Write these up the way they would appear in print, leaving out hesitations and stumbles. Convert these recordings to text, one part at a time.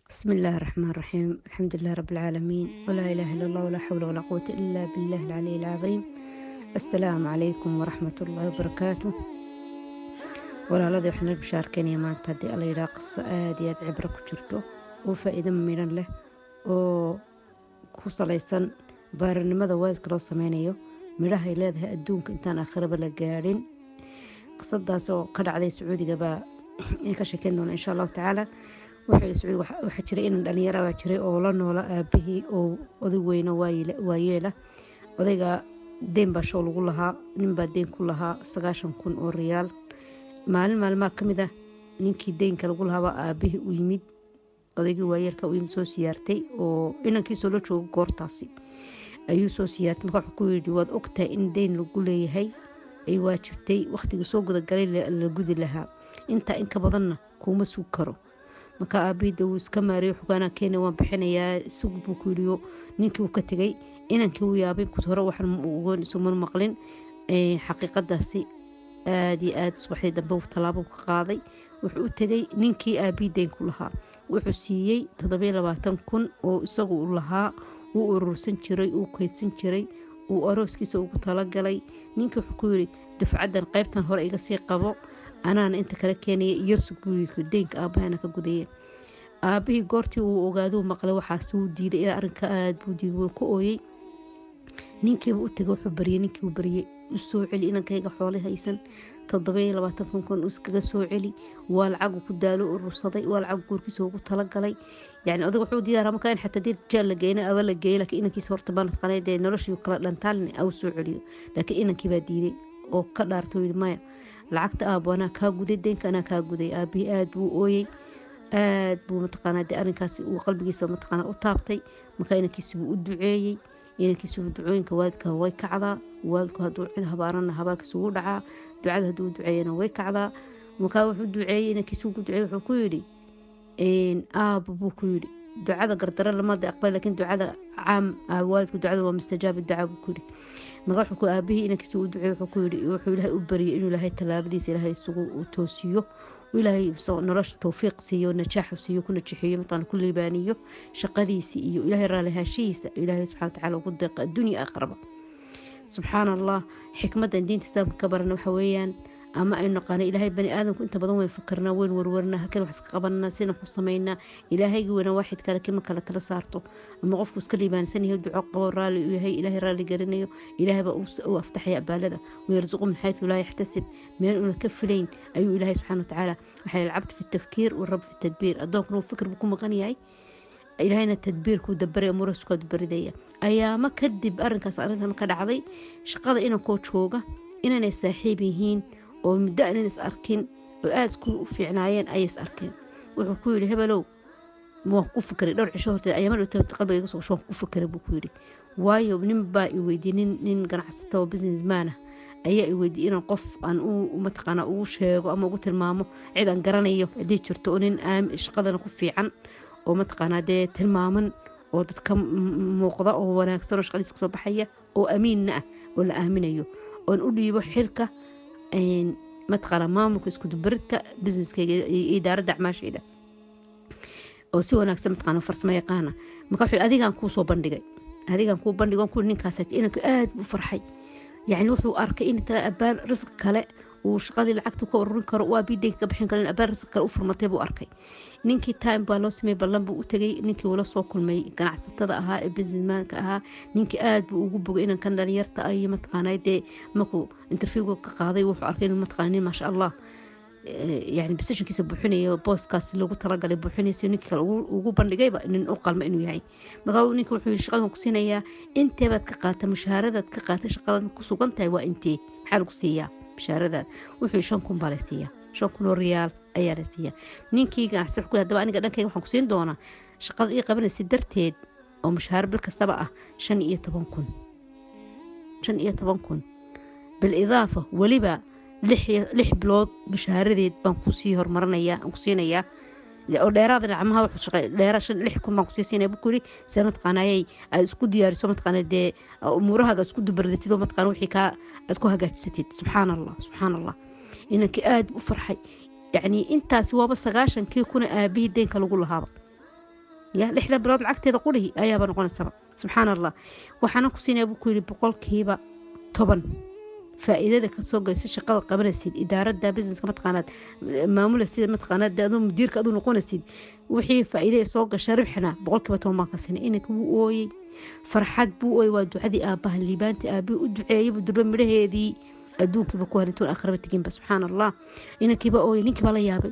بسم الله الرحمن الرحيم، الحمد لله رب العالمين، ولا إله إلا الله، ولا حول ولا قوة إلا بالله العلي العظيم. السلام عليكم ورحمة الله وبركاته. Walaaladii, waxaan la bishaarkeynaya maanta, haddii Alla yidhaha, qiso aada iyo aada cibro ku jirto oo faa-iido miidhan leh oo ku salaysan baarinimada waalidka loo sameynayo, midhahay leedahay adduunka intaan aakhiraba la gaadhin. Qisadaas oo ka dhacday Sacuudiga baa ka sheekeyn doona, insha Allahu tacaala. Wuxuu Sacuudiga waxaa jiray inan dhalinyara baa jiray oo la noola aabihii oo oday weyno waayeela. Odayga deyn baa show lagu lahaa, ninbaa deyn ku lahaa 90,000 oo riyaal. Maalin maalmaha ka mid ah, ninkii deynka lagu lahaabaa aabihii u yimid, odaygii waayeelka u yimid, soo siyaartay oo inankiisoo la joogo goortaasi ayuu soo siyaartay. Marka wuxuu ku yidhi: "Waad ogtahay in deyn lagu leeyahay, ay waajibtay waqtigii soo gudagalay la gudi lahaa. Intaa in ka badanna kuuma sugi karo." Marka aabihii de wuu iska maariyey, xugaanaa keena, waan bixinayaa, sug buu ku yidhiyo. Ninkii uu ka tegay. Inankii uu yaabay, hore waxaan isuma maqlin xaqiiqadaasi. Aada iyo aada subaxdii dambe tallaabo ka qaaday, wuxuu u tegay ninkii aabihii deyn ku lahaa. Wuxuu siiyey 27,000 oo isagu u lahaa, wuu urursan jiray, uu kaydsan jiray, uu arooskiisa ugu talagalay. Ninkii wuxuu ku yidhi: "Dufcaddan qaybtan hore iga sii qabo, anaana inta kala keenaya, iyarsug," buu yidhi, "deynka aabahana ka gudaya." Aabihii goortii uu ogaaduu maqlay waxaas, wuu diiday ilaa arrinka, aada buu diiday, wuu ku ooyey. Ninkiiba u tegay, wuxuu baryey, ninkii uu baryey: "U soo celi inankayga xoole haysan, 27,000 iskaga soo celi. Waa lacagu ku daalo urursaday, waa lacag guurkiisa ugu talagalay." Yani odaga wuxuu diyaara markaa in xataa dii jeel la geeyna aba la geeyay, laakiin inankiisa horta baan dee noloshii kala dhantaalin au soo celiyo. Laakiin inankii baa diiday oo ka dhaartay, yidhi: "Maya, lacagta aabo anaa kaa guday, deynka anaa kaa guday." Aabihii aada buu ooyey, aad buu mataqaanaa dee arrinkaasi uu qalbigiisa mataqaanaa u taabtay. Markaa inankiisi buu u duceeyey. Inankiisu ducooyinka waalidka way kacdaa. Waalidku hadduu cid habaarana, habaarkiisa wuu dhacaa. Ducada hadduu duceeyana, way kacdaa. Markaa wuxuu duceeyey, inankiisa ugu duceeyey, wuxuu ku yidhi: "Aabo," buu ku yidhi, "ducada gardaro lamada aqbal, laakiin ducada caam waalidku ducada waa mustajaab ducaa," buu ku yidhi. Markaa wuxuu ku aabihii inankiisa u duceeyey, wuxuu ku yidhi, wuxuu Ilaahay u baryay inuu Ilaahay tallaabadiisa Ilaahay isugu toosiyo, Ilaahay nolosha towfiiq siiyo, najaaxu siiyo, ku najixiyo, mataqaana ku liibaaniyo shaqadiisi, iyo Ilaahay raalihaashihiisa Ilaahay subxana watacaala ugu deeqa adduunya aakhiraba. Subxaana Allah, xikmaddan diinta Islaamka ka barana waxa weeyaan ama aynu naqaano Ilaahay bani aadamku inta badan wayn fakarnaa, wayn warwarnaa, halkan wax iska qabanaa, sina ku samaynaa. Ilaahaygi weyna waaxidka, laakiin ma kala tala saarto ama qofku iska liibaansan yahay, duco qabo, raalli u yahay, Ilaahay raalli garinayo, Ilaahay baa u aftaxaya abaalada. ويرزقه من حيث لا يحتسب, meel una ka filayn ayuu Ilaahay subxaana watacaala. Waxaa العبد في التفكير والرب في التدبير. Addoonkuna uu fikir buu ku maqan yahay, Ilaahayna tadbiirkuu dabaray, umuuraskaa dabaridaya. Ayaamo kadib arrinkaas, arrintan ka dhacday shaqada, inankoo jooga inaanay saaxiib yihiin oo muddo aanan is arkin oo aada isku fiicnaayeen ayay is arkeen. Wuxuu ku yidhi: "Hebelow, waan ku fikiray dhowr cisho horteed, ayaama dhowteed qalbiga iga soo gasho, waan ku fikiray," buu ku yidhi, "waayo nin baa i weydiiyey, nin ganacsata oo businessman ah ayaa i weydiiyey inaan qof aan u mataqaana ugu sheego ama ugu tilmaamo, cid aan garanayo haddii jirto oo nin shaqadana ku fiican oo mataqaanaa dee tilmaaman oo dadka muuqda oo wanaagsan oo shaqadiisa kasoo baxaya oo amiinna ah oo la aaminayo, oon u dhiibo xilka mataqaanaa maamulka iskudubaridka businesskayga iyo idaaradda acmaashayda, oo si wanaagsan mataqaana farsamo yaqaana." Marka wuxuu adigaan kuu soo bandhigay, adigaan kuu bandhigay ku ninkaas. Inanku aad buu farxay. Yacni wuxuu arkay in taa abaal risq kale uu shaqadii lacagta ka ururin karo, waa bideynka ka bixin karo, in abaal risq kale u furmatay buu arkay. Ninkii time baa loo sameeyey, ballan buu u tegay. Ninkii ula soo kulmay ganacsatada ahaa ee businessmanka ahaa. Ninkii aad buu ugu bogay inankan dhalinyarta ah iyo mataqaanaa dee markuu interviewga ka qaaday, wuxuu arkay inuu mataqaana nin maasha Allah yani positionkiisa buuxinayo, booskaas loogu talagalay buuxinaysa, ninkii kale ugu bandhigayba nin u qalma inuu yahay. Markaa ninka wuxuu yidhi: "Shaqadan ku siinayaa, intee baad ka qaata mushaharadaad ka qaatay shaqadaad ku sugan tahay? Waa intee? Maxaa lagu siiyaa mushaharadaad?" Wuxuu yidhi: "5,000 baa la siiyaa, 5,000 oo riyaal ayaa la siiyaa." Ninkii ganacsi wuxuu ku yidhi: "Haddaba aniga dhankayga waxaan ku siin doonaa shaqada ii qabanaysa darteed oo mushaahar bil kastaba ah 15,000, 15,000, bilidaafa weliba 6 bilood mushaaharadeed baan kusii horumarinaya, aan ku siinayaa oo dheeraada dhacmaha wuxuu shaqay dheera, 5 6,000 baan kusii siinaya," buu ku yidhi, "sida mataqaanayay aad isku diyaariso, mataqaana dee umuurahaaga isku dubardatid oo mataqaana wixii kaa aad ku hagaajisatid." Subxaan Allah, subxaan Allah, inankii aad u farxay. Yacni intaasi waaba 90-kii kuna aabihii deynka lagu lahaaba. Ya 6da bilood lacagteeda qurihi ayaaba noqonaysaba. Subxaan Allah, waxaana ku siinaya buu ku yidhi 10% faa'iidada kasoo galaysa shaqada qabanaysid, idaaradda businesska mataqaanaad maamulaysid, mataqaanaad aduu mudiirka aduu noqonaysid, wixii faa'iida soo gasha ribxina 10% baan ka siinay. Inanka wuu ooyey, farxad buu ooyey. Waa ducadii aabbaha, liibaantii aabihii u duceeyey buu durba midhaheedii adduunkiiba ku halintoon akhraba teginba. Subxaan Allah, inankiiba ooyey, ninkiiba la yaabay.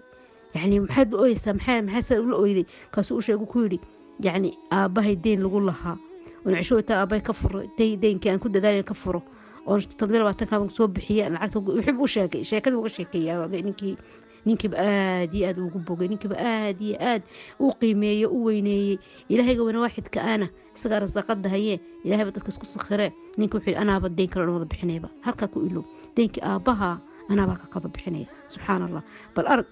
Yacni maxaad u ooyeysaa? Maxaa saa ula ooyday? Kaasuu u sheegu ku yidhi, yacni aabbahay deyn lagu lahaa oon cisho intaa aabbahay ka furo, deynkii aan ku dadaalin ka furo, oon 27-kaan soo bixiye lacagta. Wuxuu u sheegay, sheekadii uga sheekeeyaa ninkii. Ninkiiba aad iyo aad ugu bogay, ninkiiba aad iyo aad u qiimeeyey, u weyneeyey. Ilaahayga weyne waaxidka ana isaga arsaaqada hayee, ilaahayba dadka isku sakhiree. Ninka wuxuu yidhi, anaaba deyn kale dhan wada bixinayba, halkaa ku ilow deynkii aabbaha, anaabaa ka kada bixinaya. Subxaan Allah, bal arag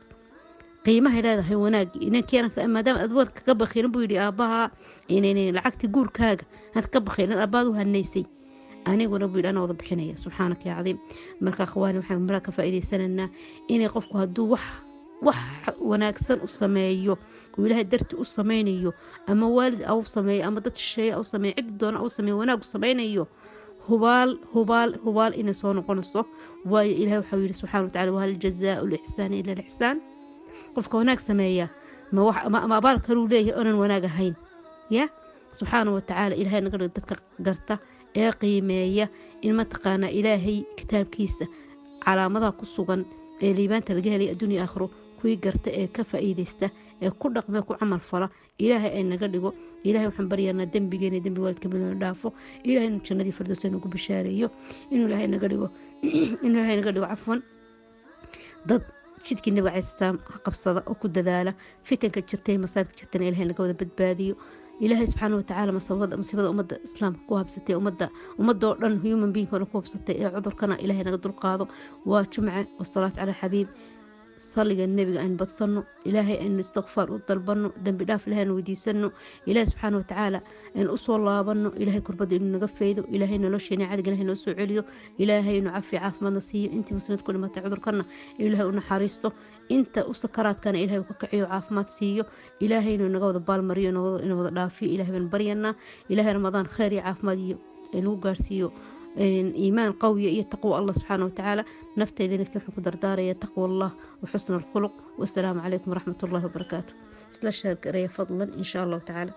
qiimahay leedahay wanaagii inankii. Maadaama aad wadka ka bakhiilin buu yidhi aabbaha, inayn lacagtii guurkaaga aad ka bakhiilin, aabbaad u hanaysay, aniguna buu yidhi anaa wada bixinaya. Subxaanaka yaa cadiim. Marka akhwaani, waxaan maraa ka faa'iidaysanaynaa inay qofku hadduu wax wanaagsan u sameeyo, uu Ilaahay dartii u sameynayo, ama waalid au sameeyo, ama dad shisheeye au sameeyo, cid doona au sameeyo, wanaag u sameynayo, hubaal hubaal hubaal inay soo noqonayso. Waayo, Ilahay waxau yidhi subxana watacala: "Wahal jazaau lixsaani ila lixsaan?" Qofka wanaag sameeya ma abaal kaluu leeyahay onan wanaag ahayn? Ya subxaana watacaala, Ilahay naga dhigo dadka garta ee qiimeeya in mataqaanaa Ilaahay kitaabkiisa calaamadaha ku sugan ee liibaanta laga helay adduunya aakhiro, kuwii garta ee ka faa'iidaysta ee ku dhaqma, ku camal fala, Ilaahay ay naga dhigo. Ilahay waxaan baryanaa dembigeena, dembi waalidka inuu dhaafo, Ilahay inuu jannadii firdowsa nagu bishaareeyo, inuu Ilaahay naga dhigo, inuu Ilaahay naga dhigo, cafwan, dad jidkii Nabiga calayhi salaam qabsada oo ku dadaala. Fitanka jirtay, masaabka jirtana Ilahay naga wada badbaadiyo. Ilaahay subxaana watacaala masiibada ummadda islaamka ku habsatay, ummadda oo dhan, human being oo dhan ku habsatay ee cudurkana, Ilaahay naga dulqaado. Waa Jumce, wasalaatu calaa xabiib. Saliga Nebiga aynu badsano, Ilaahay aynu istikfaar u dalbano, dembi dhaaf Ilahay aynu weydiisano, Ilaahay subxaana watacaala aynu usoo laabano, Ilaahay kurbada inuu naga faydo, Ilaahay nolosheena cadiga Ilahay noo soo celiyo, Ilaahay inuu cafi caafimaadna siiyo. Intii muslimiinta ku dhimatay cudurkana Ilaahay u naxariisto, inta u sakaraadkana Ilahay uu ka kiciyo, caafimaad siiyo, Ilaahay inuu naga wada baalmariyo, inuu wada dhaafiyo, Ilahay baan baryanaa. Ilaahay Ramadaan khayr iyo caafimaad iyo nagu gaarsiiyo, iimaan qawiya iyo taqwa Allah subxaana watacaala. Nafteyda nafti waxaan ku dardaaraya taqwa Allah wa xusna alkhuluq. Wasalaamu calaykum waraxmat ullahi wabarakaatu. Isla share gareeya fadlan, insha Allahu tacaala.